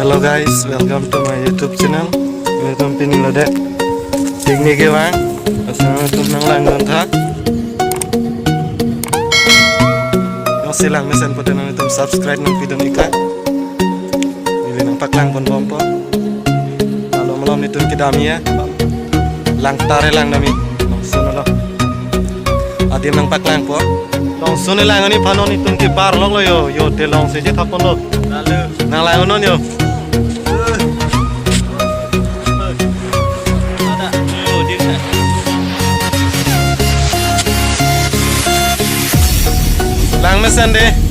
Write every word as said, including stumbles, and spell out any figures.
Hello guys, welcome to my YouTube channel. Welcome pini lo de. Picnic kevang. Asal tum nang lang don tha. Jongsi lang mesen pute nangtum subscribe nangpidun ik tha. Ili nangpaklang ponbompo. Malom malom netum kedam ya. Lang tare lang dami. Longsun lo. Adim nangpaklangpo. Longsun lang ani phanon netum ke bar lok lo yo. Yo te longse je thapon lo. Lalu. Nang lang non yo. Lang mesen de.